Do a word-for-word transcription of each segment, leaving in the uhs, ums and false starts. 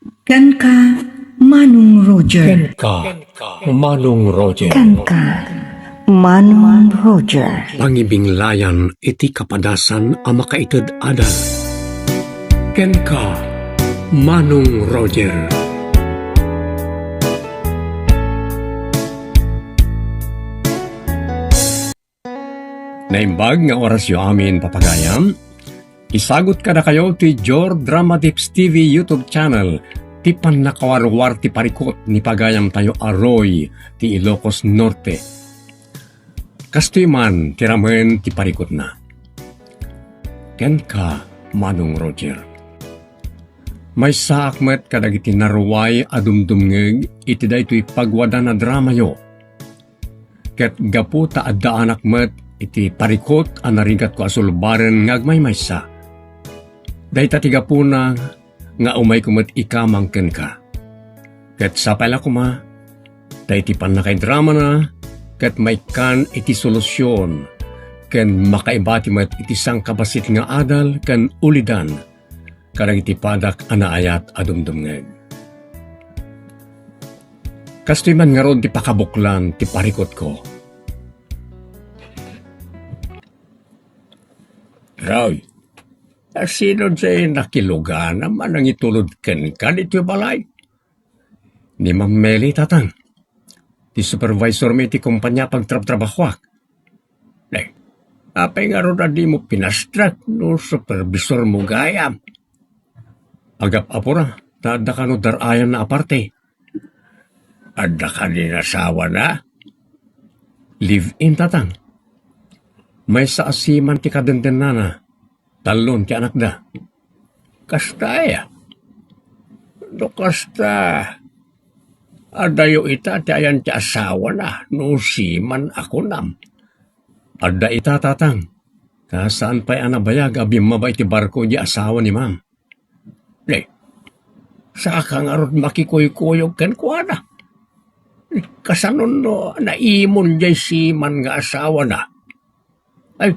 Kenka, Manong Roger. Kenka, Manong Roger. Kenka, Manong Roger. Pangibinglayan iti kapadasan a makaited adal. Kenka, Manong Roger. Naimbag nga orasyo amin, papagayam. Isagut kadakayo ti Jor Drama Tips T V YouTube channel, ti pannakawarwar ti parikut ni pagayamtayo a Roy ti Ilocos Norte. Kastoy man ti ramen ti parikutna. Kenka, Manong Roger. Maysaak met kadagiti naruay a dumdumngeg iti daytoy pagwadan a dramayo. Ket gapu ta addaanak met iti parikut a narigatko a sulbaren nga agmaymaysa, dayta ti gapuna nga umayko met ikamang kenka. Ket sapay la koma ta iti pannakaidramana ket maikkan iti solusion ken makaibati met iti sangkabassit nga adal ken ulidan kadagiti padak a naayat a dumdumngeg. Kastoy man ngarud ti pakabuklan ti parikutko. Roy, asino diay nakiluganam a nangitulod kenka ditoy balay? Ni Ma'am Meli, tatang. Ti supervisormi iti kompania a pagtrabtrabahoak. Nay, apay ngarud a dimo pinastrek no supervisormo gayam? Agap-apora, ta adda kano dar-ayanna a parte. Adda kadi asawana? Live-in, tatang. Maysa a seaman ti kadendennana. Tallon ti anakda. Kasta aya? No kasta, adayo ita ti ayan ti asawana no seaman a kunam. Adda ita, tatang. Ta saan pay a nabayag a bimmaba iti barko di asawa ni Ma'am. Nay, saanka ngarud makikuykuyog kenkuana? Kasanon no naimon diay seaman nga asawana? Ay,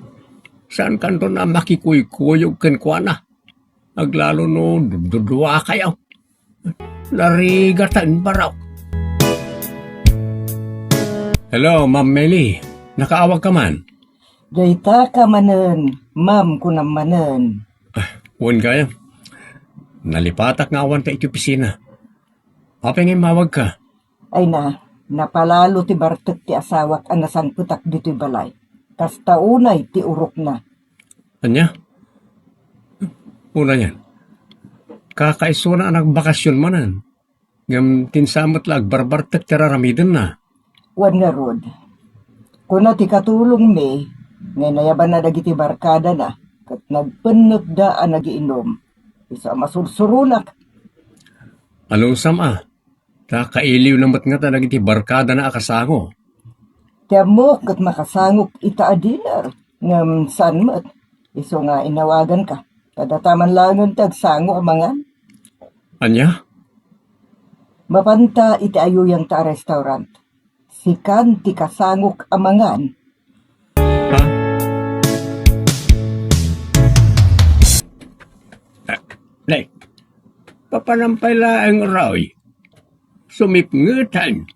saankanto a makikuykuyog kenkuana? Aglalo no dududuakayo. Narigatan baro. Hello, Ma'am Meli. Nakaawagka man? Daytaka manen, ma'am, kunam manen. Wen gayam. Nalipatak nga awanta iti opisina. Apay nga immawagka? Ay na, napalalo ti bartek ti asawak a nasangpetak ditoy balay. Kasta unay ti urokna. Ania? Unayen. Kakaisuna a nagbakasyon manen. Ngem ti insa met la agbarbartek ti raramidenna. Wen ngarud, kuna ti katulongmi nga inayabanna dagiti barkadana ket nagpennekda a nagiinum. Isu a masursuronak. Alusam a, ta kailiwna met ngata dagiti barkadana a kasango. Ti ammok ket makasangok ita a dinner, ngem saan met. Isu nga inawaganka. Ta data man laengen ti agsango a mangan. Ania? Mapanta iti ayuyanta a restaurant. Sikan ti kasangok a mangan. Ha? Ah, nay, papanam pay laeng, Roy. Sumipngetan.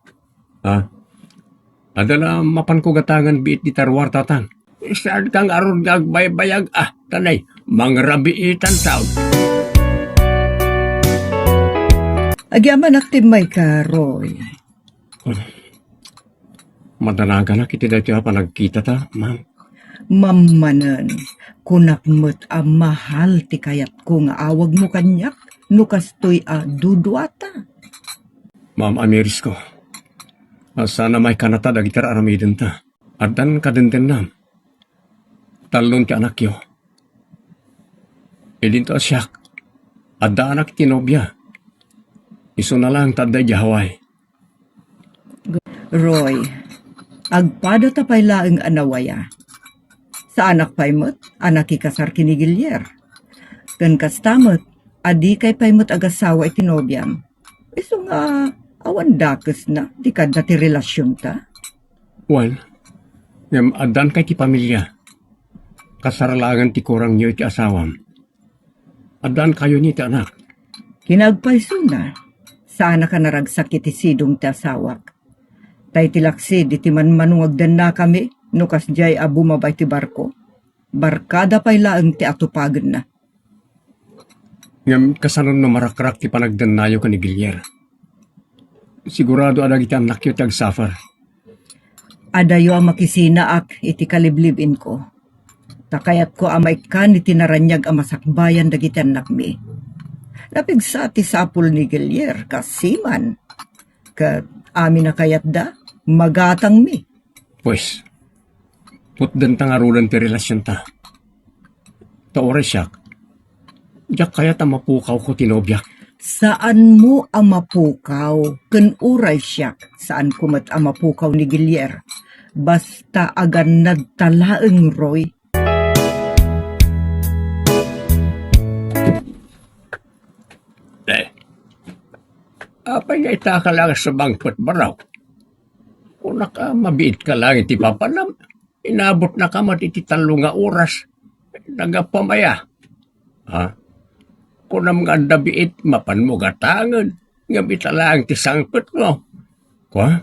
Ha? Adda la mapanko gatangen biit dita ruar, tatang. Saanka ngarud nga agbaybayag a, ta nay, mangrabiitan taon. Agyamanak ti immayka, Roy. Madanaganak iti daytoy a panagkitata, ma'am. Mammanen, kunak met a mahal ti kayatko nga awagmo kaniak no kastoy a duduata. Ma'am, amirisko. Saan a maikanata dagiti aramidenta. Addan kadendennam. Tallon ti anakyo. Idinto a siak, adda anak ti nobia. Isuna laeng ta adda idiay Hawaii. Roy, agpadata pay laeng a nawaya. Saanak pay met a nakikasar ken ni Guillier. Ken kasta met, a dikay pay met agasawa iti nobiam. Isu nga awan dakesna ti kayatna ti relasionta. Wen, ngem addan kay ti pamilia. Kasar laengen ti kurangyo iti asawam. Addan kayo ni ti anak. Kinagpaysona, saanaka naragsak iti sidong ti asawak. Ta iti laksid iti manmano nga agdennakami no kasdiay a bumaba iti barko, barkada pay laeng ti atupagenna. Ngem kasano no marakrak ti panagdennayo ken ni Gilier? Sigurado a dagiti annakyo ti agsuffer. Adayo a makisinaak iti kaliblib-inko. Ta kayatko a maikkan iti naraniag a masakbayan dagiti annakmi. Napigsa ti sapul ni Gilier, kas siman. Ket amin a kayatda, magatangmi. Pues, putdenta ngaruden ti relasionta. Ta uray siak, diak kayat a mapukawko ti nobiak. Saanmo a mapukaw, ken uray siak, saanko met a mapukaw ni Gilier. Basta agannadta laeng, Roy. Eh, apay nga itaka laeng a sumangpet, Barok? Kunak a mabiitka laeng iti papanam. Inabotnaka met iti tallo nga oras. Nagapam aya? Ha? Kunam nga adda biit, mapanmo gatangen, ngem ita laeng ti sangpetmo. Kua?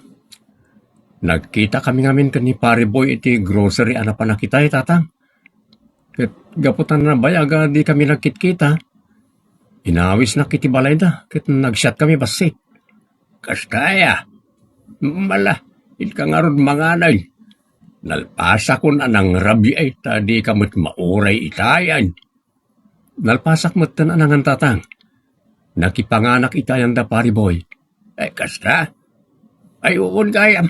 Nagkitakami ngamin ken ni Pare Boy iti grocery a napan a kitay, Tatang. Ket gapu ta nabayag a dikami nagkitkita, inawisnak iti balayda ket nagsiatkami bassit. Kasta aya? Mala, inka ngarud manganay. Nalpasakon a nangrabiay ta dika met mauray itayan. Nalpasak metten a nangan, Tatang. Nakipanganak itayan da Pare Boy. Ay, kasta? Ay, uun gayam.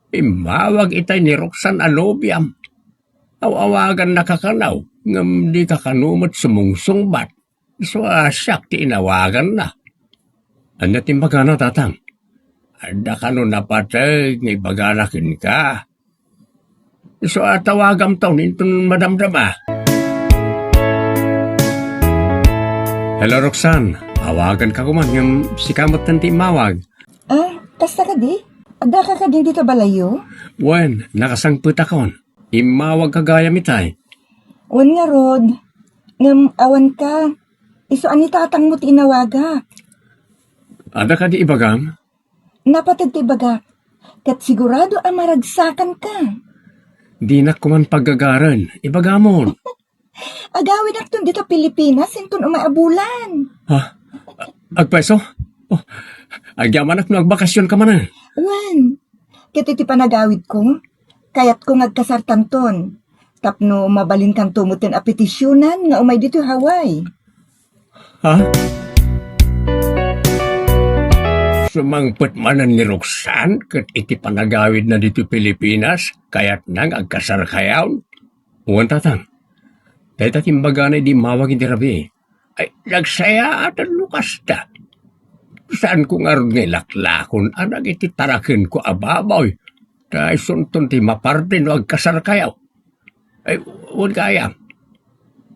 Immawag itay ni Roxanne a nobiam. Aw-awagannaka kano, ngem dika kano met sumungsungbat. Isu a siak ti inawaganna. Ania ti imbagana, Tatang? Adda kano napateg nga ibagana kenka? Isu a tawagamton inton madamdama. Hello, Roxanne. Awaganka koman ngem sika metten ti immawag. Ah, kasta kadi? Addaka kadin dita balayyo? Wen, nakasangpetakon. Immawagka gayam itay. Wen ngarud, ngem awanka. Isu a ni tatangmo ti inawagak. Adda kadi ibagam? Napateg ti ibagak. Ket sigurado a maragsakanka. Dinak koman paggagaren. Ibagamon. Agawidakton dita Pilipinas inton umay a bulan. Ha? Agpayso? Oh, agyamanak no agbakasionka manen. Wen, ket iti panagawidko, kayatko nga agkasartanton. Tapno mabalinkanto metten a petisionan nga umay ditoy Hawaii. Ha? Sumangpet manen ni Roxanne ket iti panagawidna ditoy Pilipinas, kayatna nga agkasarkayon? Wen, tatang. Dayta ti imbagana idi immawag idi rabii. Ay, nagsayaaten no kasta. Saanko ngarud nga ilaklakon a dagiti tarakenko a baboy. Ta isunton ti maparte no agkasarkayo. Ay, wen gayam.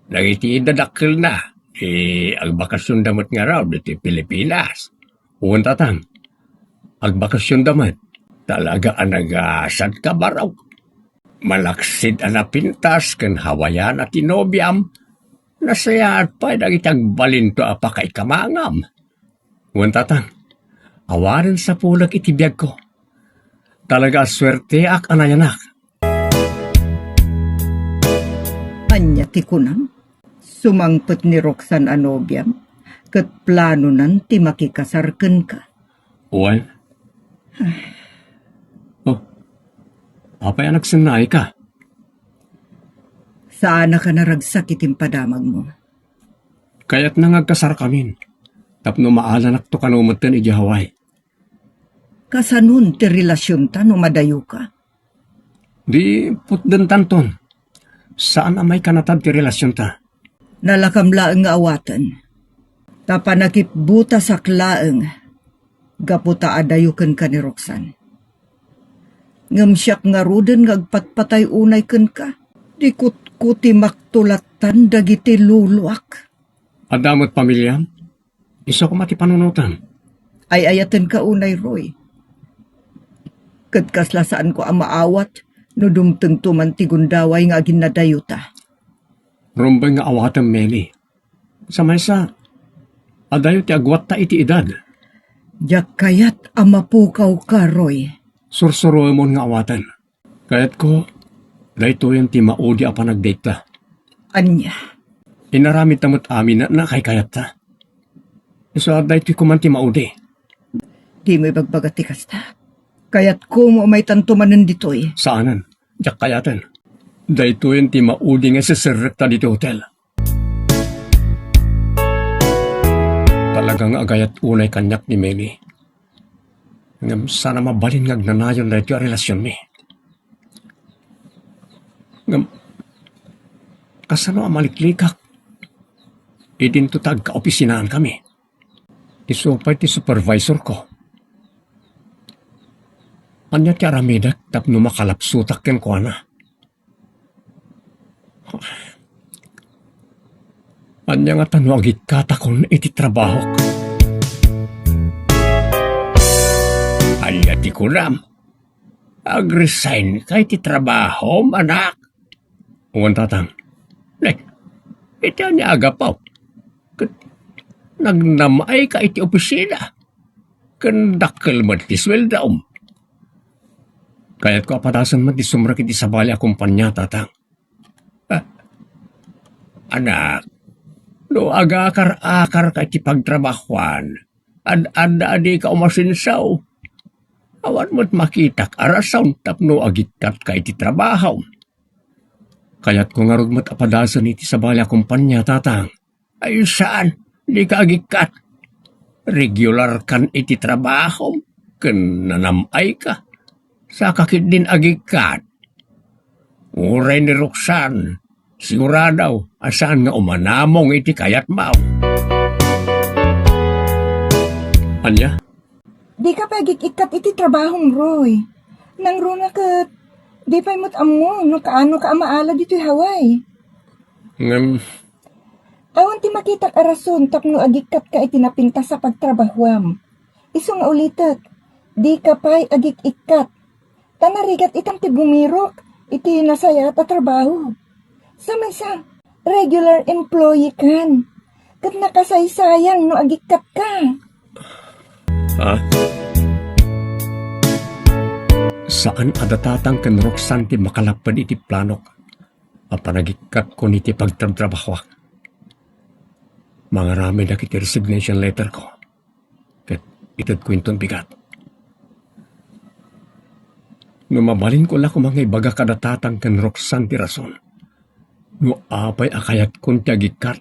Dagiti dadakkelna, ti agbakasionda met ngarud iti Pilipinas. Wen, tatang. Agbakasionda met. Talaga a nagasadka, Barok. Malaksid a napintas ken Hawaiiana ti nobiam, nasayaat pay dagiti agbalinto a pakaikamangam. Wen, tatang, awanen sapulek iti biagko. Talaga a suerteak a nayanak. Ania ti kunam? Sumangpet ni Roxanne a nobiam, ket planonan ti makikasar kenka. Wen? Oh, apay a nagsennaayka? Saanaka naragsak iti impadamagmo. Kayatna nga agkasarkamin, tapno maalanakto kano metten idiay Hawaii. Kasanon ti relasionta no madayoka? Di putdentanton. Saan a maikanatab ti relasionta. Nalakam laeng nga awaten. Ta panakipbutasak laeng gapu ta adayo kenka ni Roxanne. Ngem siak ngaruden nga agpatpatay unay kenka. Di kutkuti maktulattan dagiti luluak. Adda met pamiliam? Isu koma ti panunotam. Ay-ayatenka unay, Roy. Ket kasla saanko a maawat no dumtengto man ti gundaway nga aginnadayota. Rumbeng nga awatem, Meli. Sa maysa, Adayo ti agwatta iti edad. Diak kayat a mapukawka, Roy. Sursuroemon nga awaten. Kayatko, daytoyen ti maudi a panagdate ta. Ania? Inaramidta met amin a nakaykayatta. Isu a daytoy koman ti maudi. Dimo ibagbaga ti kasta. Kayatko nga umaytanto manen ditoy. Saanen. Diak kayaten. Daytoyen ti maudi nga iseserrekta ditoy hotel. Talaga nga agayat unay kaniak ni Meli. Ngem saan a mabalin nga agnanayon daytoy a relasionmi. Ngem, kasano a maliklikak? Idinto ta agkaopisinaan kami. Isu pay ti supervisorko. Ania ti aramidek tapno makalapsutak kenkuana? Ania ngata no agikkatakon iti trabahok? Ania ti kunam? Agresign ka iti trabahom, anak? Wen, tatang. Ne, iti ania a gapu? Ket nagnam-ay ka iti opisina. Ken dakkel met ti sueldom. Kayatko a padasen met ti sumrek iti sabali a kompania, tatang. Ah, anak, no agakar-akar ka iti pagtrabahuan, ad-adda a dika umasenso. Awan met makitak a rason tapno agikkat ka iti trabaho. Kayatko ngarud met a padasen iti sabali a kompania, tatang. Ay, saan, dika agikkat. Regular kan iti trabahom, ken nanam-ay ka. Saka ketdin agikkat. Uray ni Roxanne, sigurado a saan nga umanamong iti kayatmo. Ania? Dika pay agik-ikkat iti trabahom, Roy. Nangruna ket, di pay met ammo no kaano ka a maala ditoy Hawaii. Ngem, awan ti makitak a rason tapno agikkat ka iti napintas a pagtrabahuam. Isu nga ulitek, dika pay agik-ikkat. Ta narigat itan ti bumirok iti nasayaat a trabaho. Sa maysa, regular employee kan. Ket nakasaysayang no agikkat ka. Ha? Saan a da tatang ken Roxanne ti makalapped iti planok a panagikkatkon iti pagtrabtrabahoak. Mangaramid dagiti resignation letter ko. Ket itedko inton bigat. No mabalinko la koma nga ibaga kada tatang ken Roxanne ti rason, no apay a kayatkon ti agikkat,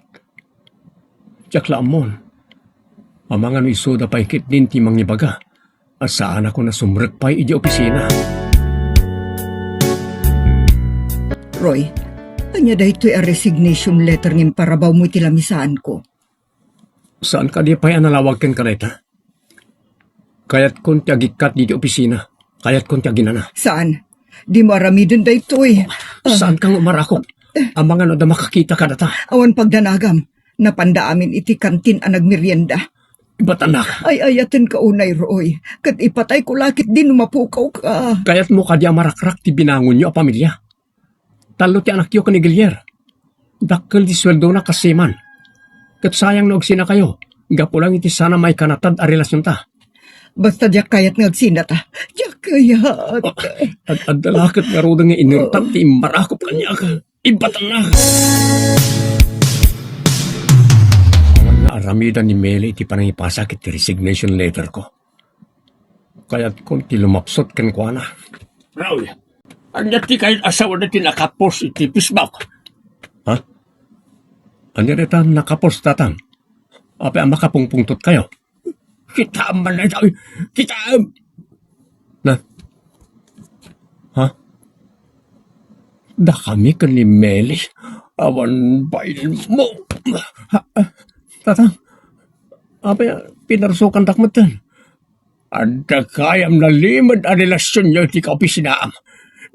diak la ammon. Amangan no isuda pay ketdin ti mangibaga a saanakon a sumrek pay idiay opisina. Roy, ania daytoy a resignation letter nga imparawmo iti lamisaanko? Saan kadi pay a nalawag kenka dayta? Kayatkon ti agikkat ditoy opisina. Kayatkon ti aginana. Saan? Dimo aramiden daytoy. Ah. Saan ka nga umarakop? Amangan no adda makakita kadata. Awan pagdanagam. Napanda amin iti kantin a nagmerienda. Ibatanak. Ay-ayatenka unay, Roy. Ket ipatayko la ketdin no mapukawka. Kayatmo kadi a marakrak ti binangonyo a pamilia? Tallo ti anakyo ken ni Gilier. Dakkel ti sueldona kas seaman. Ket sayang no agsinakayo, gapu lang iti saan a maikanatad a relasionta. Basta diak kayat nga agsinata. Diak kayat. Ah, ad-, adda la ket ngaruden nga inertan ti immarakop kaniak. Ibatanna! Awan nga aramida ni Meli iti panangipasak iti resignation letter ko. Kayatkon ti lumapsot kenkuana. Roy, ania ti kayat a sawen ti nakapost iti Facebook? Ha? Ania dayta nakapost, tatang? Apay a makapungpungtotkayo? Kitaem man dayta, kitaem! Na? Ha? Dakami ken ni Meli? Awan bainmo. Ha? Tatang, apay a pinarsukandak metten? Adda gayam nalimed a relasionyo iti kaopisinaam.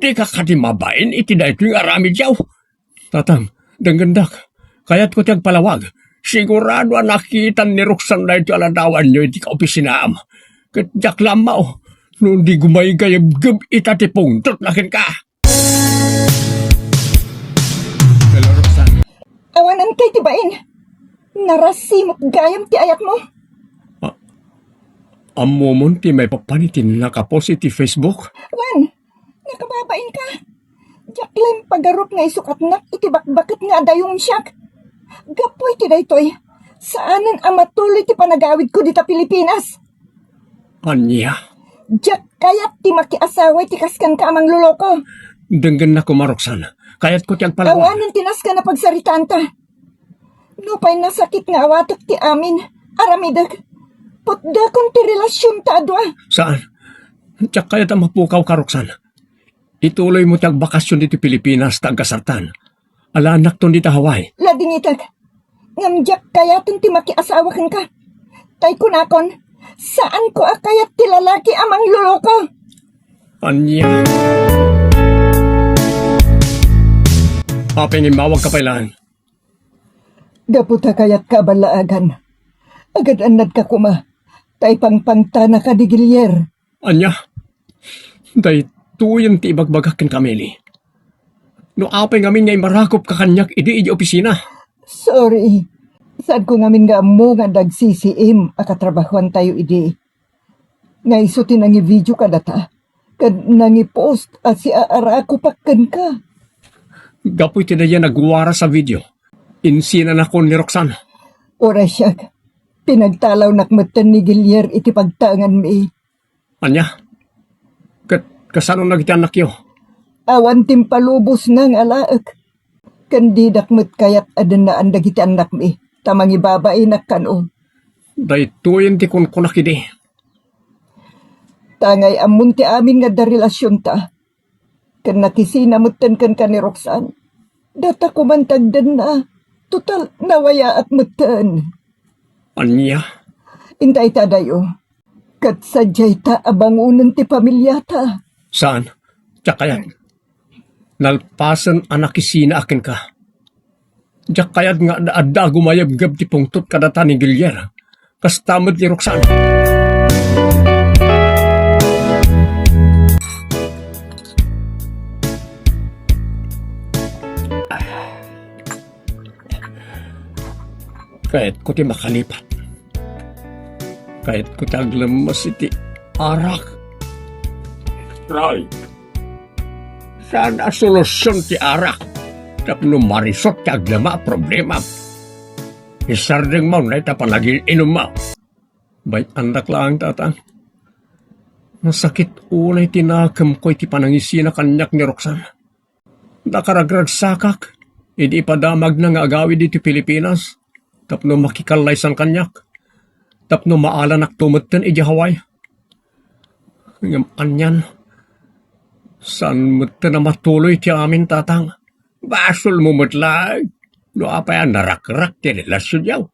Dika kadi mabain iti daytoy nga aramidyo? Tatang, denggendak. Kayatko ti agpalawag. Sigurado a nakitan ni Roxanne daytoy a ladawanyo iti kaopisinaam. Ket diak la ammo no di gumaygayebgeb ita ti pungtotna kenka. Hello, Roxanne. Awan, antay ti bain. Narasimot gayam ti ayatmo. A-, ammomon ti maipapan iti nakapost iti Facebook? Wen, nakababain ka. Diak laeng pagarup nga isukatnak iti bakbaket nga adayong siak. Gapu iti daytoy, saanen a matuloy ti panagawidko dita Pilipinas. Ania? Diak kayat ti makiasawa iti kas kenka a mangloloko. Denggennak koma, Roxanne. Kayatko ti agpalawag. Awanen ti nasken a pagsaritaanta. Nupay nasakit nga awatek ti amin, aramidek. Putdekon ti relasionta a dua. Saan? Diak kayat a mapukawka, Roxanne. Ituloymo ti agbakasion ditoy Pilipinas ta agkasartan. Alaennakton dita Hawaii. Ladingitek. Ngem diak kayaten ti makiasawa kenka. Tay kunakon, saanko a kayat ti lalaki a mangloloko. Ania? Apay nga immawagka pay laeng? Gapu ta kayatka a ballaagan. Agad-annadka koma, ta ipangpangtanaka ni Gilier. Ania? Daytoyen ti ibagbagak kenka, Meli. No apay ngamin nga imarakupka kaniak idi idiay opisina? Sorry. Saanko ngamin nga ammo nga nagsisiim a katrabahoantayo idi. Nga isu ti nangivideo kadata, ket nangipost a siaarakupak kenka. Gapu iti daydiay nagwaras a video, insinanakon ni Roxanne. Uray siak, pinagtalawnak metten ni Gilier iti pagtaenganmi. Ania? Ket kasano dagiti annakyo? Awan ti impalubosna nga alaek. Ken didak met kayat a dennaan dagiti annakmi, ta mangibabainak kano. Daytoyen ti kunkunak idi. Ta ngay ammon ti amin nga adda relasionta. Ken nakisina metten kenka ni Roxanne. Data koman ti agdenna. Total, nawayaak metten. Ania? Inta ita adayo. Ket sadiay ta a bangonen ti familiata. Saan? Diak kayat. Nalpasen a nakisinaak kenka. Diak kayat nga adda-adda a gumayebgeb ti pungtot kadata ni Gilier. Kasta met ni Roxanne. Kayatko ti makalipat. Kayatko ti aglemmes iti arak. Roy, saan a solusion ti arak tapno marisot ti agdama a problema? Isardengmo unay ta panagin-inummo. Bay-annak laeng, Tatang. Nasakit unay ti nakemko iti panangisina kaniak ni Roxanne. Nakaragragsakak idi ipadamagna nga agawid iti Pilipinas tapno makikallaysan kaniak, tapno maalanakto metten idiay Hawaii. Ngem anian, saan metten a matuloy ti amin, Tatang. Basolmo met laeng no apay a narakrak ti relasionyo.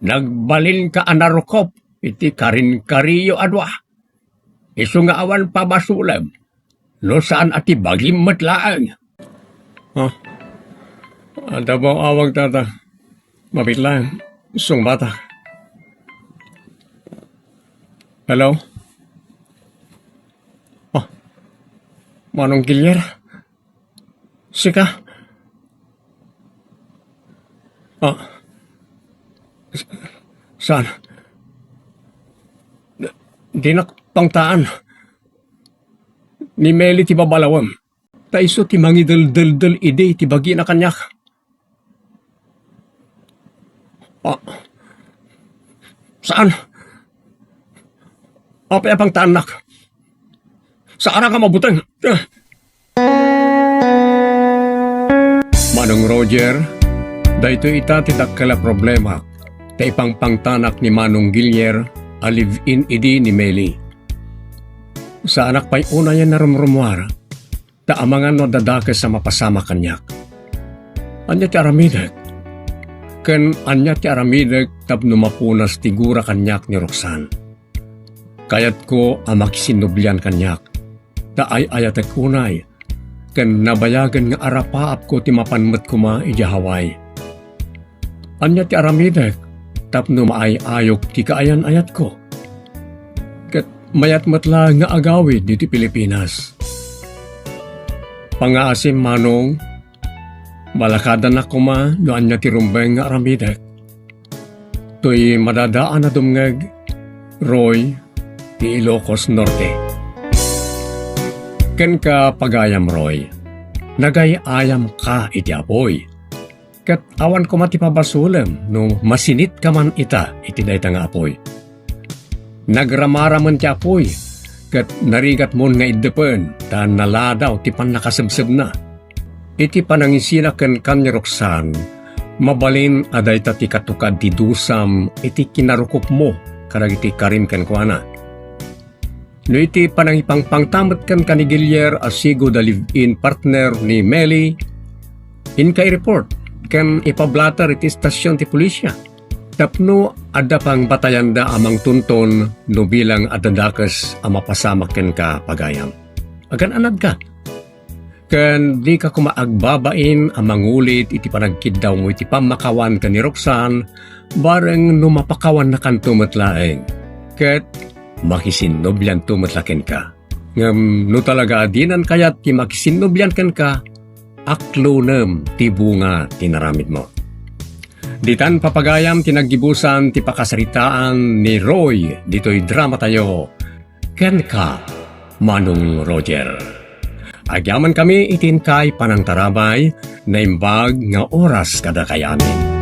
Nagbalinka a narukop iti karinkariyo a dua. Isu nga awan pamasulem no saan a ti bagim met laeng. Ah, adda bang awag, Tata? Mabit laeng, sungbatak. Hello? Ah, Manong Gilier? Sika? Ah, s-, saan? D-, dinak pangtaan. Ni Meli ti babalawem. Ta isu ti mangideldeldel idi ti bagina kaniak. Ah, saan? Apay a pangtaannak? Saanak a mabuteng. Ah. Manong Roger, daytoy ita ti dakkel a problema ta ipangpangtanak ni Manong Gilier a live-in idi ni Meli. Saanak pay unayen a rumrumuar, ta amangan no adda dakes a mapasamak kaniak. Ania ti aramidek? Ken ania ti aramidek tapno mapunas ti gura kaniak ni Roxanne? Kayatko a makisinnublian kaniak, ta ay-ayatek unay, ken nabayagen nga arapaapko ti mapan met koma idiay Hawaii. Ania ti aramidek tapno maay-ayok ti kaayan-ayatko? Ket mayat met laeng nga agawid ditoy Pilipinas. Pangngaasim, Manong, balakadanak koma no ania ti rumbeng nga aramidek. Toy madadaan a dumngeg, Roy, ti Ilocos Norte. Kenka, pagayam Roy, nagay-ayamka iti apuy. Ket awan koma ti pabasolem no masinitka man ita iti dayta nga apuy. Nagramaramen ti apuy, ket narigatmon nga iddepen ta naladaw ti pannakasebsebna. Iti panangisina kenka ni Roxanne, mabalin a dayta ti katukad ti dusam iti kinarukopmo kadagiti karim kenkuana. No iti panangipangpangta met kenka ni Guillier a sigud a live-in partner ni Melly, inka i-report ken ipablatter iti istasion ti pulisya. Tapno adda pangbatayanda a mangtunton no bilang adda dakes a mapasamak kenka, pagayam. Agan-anadka. Ken dika koma agbabain a mangulit iti panagkiddawmo iti pammakawan ken ni Roxanne, bareng no mapakawannakanto met laeng. Ket makisinnublianto met la kenka. Ngem no talaga a dinan kayat ti makisinnublian kenka, aklonem ti bunga ti naramidmo. Ditan, papagayam, ti naggibusan ti pakasaritaan ni Roy ditoy dramatayo, Kenka, Manong Roger. Agyamankami iti inkay panangtarabay, naimbag nga oras kadakay amin.